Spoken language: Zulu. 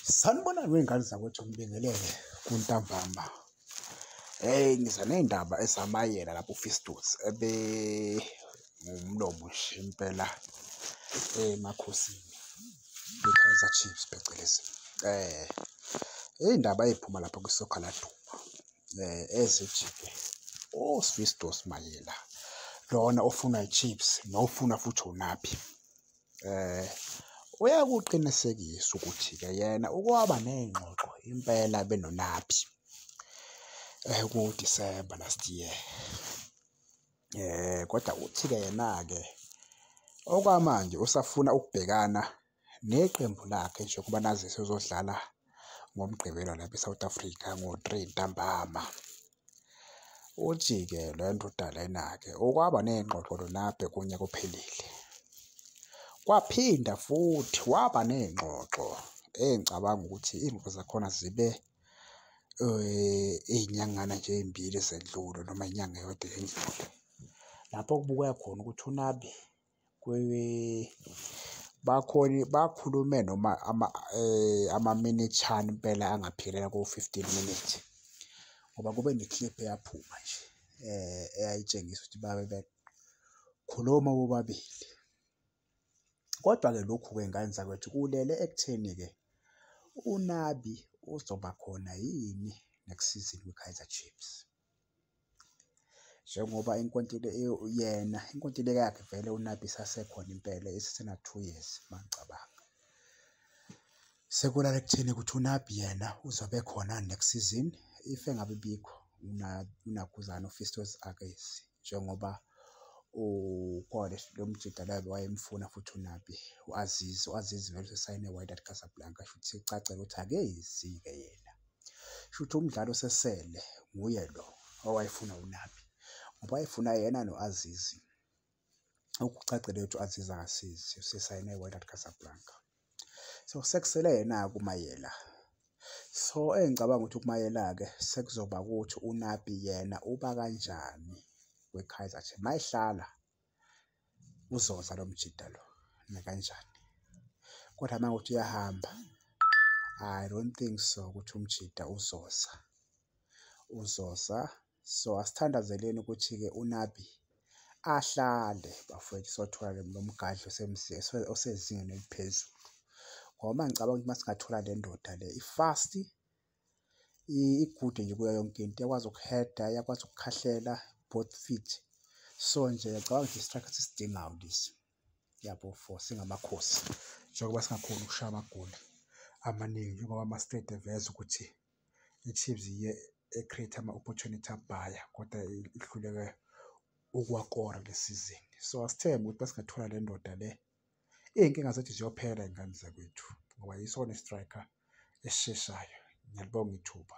Sanibonani wey'ngane zakwethu, ngibingelele kuntambama. Hey, ngiza ney'ndaba ezamayela lapho uFistus ebe ngumlomo nje impela emakhosini kwi-Kaizer Chiefs phecelezi. Iy'ndaba ey'phuma lapha kwi-Soccer Laduma ezithi-ke uSfisdos Mayela lona ofunwa i-Chiefs nofuna futhi uNabi uyakuqinisekisa ukuthi-ke yena ukwaba ney'ngxoxo impela benoNabi ku-December last year. Kodwa uthi-ke yena-ke okwamanje usafuna ukubhekana neqembu lakhe njengoba nazi sezodlala ngoMgqibelo lapha e-South Africa ngo-3 ntambama. Uthi-ke le ndoda lena-ke okwaba ney'ngxoxo noNabi kunyaka ophelile. Kwaphinda futhi waba ney'ngxoxo engicabanga ukuthi iy'ngxoxo zakhona zibe iy'nyangana nje ey'mbili ezedlule noma inyanga eyodwa eyendlule. Lapho okubukeka khona ukuthi uNabi bakhona bakhulume noma amaminithana impela angaphelela ko-15 minutes, ngoba kube ne-clip eyaphuma nje eyayitshengisa ukuthi babe bekhuluma bobabili. Kodwa-ke lokhu-ke ngane zakwethu kulele ekutheni-ke uNabi uzoba khona yini next season kwi-Kaizer Chiefs. Njengoba yena inkontileka yakhe vele uNabi isasekhona impela isesena-2 years mangicabanga. Sekulala ekutheni ukuthi uNabi yena uzobe ekhona next season, if engabe bikho uNakhuzana uFistos akezi njengoba ukhona lo mjita lo wayemfuna futhi uNabi u-Aziz, u-Aziz vele usesayine e-Wydad Casablanca, shuthi sekucacile ukuthi akezi-ke yena. Shuthi umdlalo osesele nguye lo owayefuna uNabi, ngoba wayefuna yena no-Aziz. Okucacile ukuthi u-Aziz akasizi usesayine e-Wydad Casablanca. So sekusele yena-ke uMayela. So engicabanga ukuthi kuMayela-ke sekuzoba ukuthi uNabi yena uba kanjani kwi-Kaizer Chiefs. Mayehlala uzoza lo mjida lo nakanjani, kodwa uma kuwukuthi uyahamba, I don't think so ukuthi umjida uzoza, uzoza. So asithandazeleni ukuthi-ke uNabi ahlale bafowethu, sothola lo mgadli osezingeni eliphezulu. Ngoba ngicabanga ukuthi masingathola le ndoda le i-fast, i-good nje kuyo yonke into, iyakwazi ukuheda, iyakwazi ukukhahlela both feet. So nje ngiyacabanga ukuthi i-striker esisidingayo lesi, yabo, for singamakhosi njengoba singakhoni ukushaya amagoli amaningi, njengoba ama-stats eveza ukuthi i-Chiefs yiyo e-create ama-opportunity abhaya kodwa ihluleke ukuwakora kule sizini. So asithembe ukuthi masingathola le ndoda le, iy'nkinga zethu ziyophela y'ngane zakwethu ngoba yisona i-striker esisheshayo. Ngiyalibonga ithuba.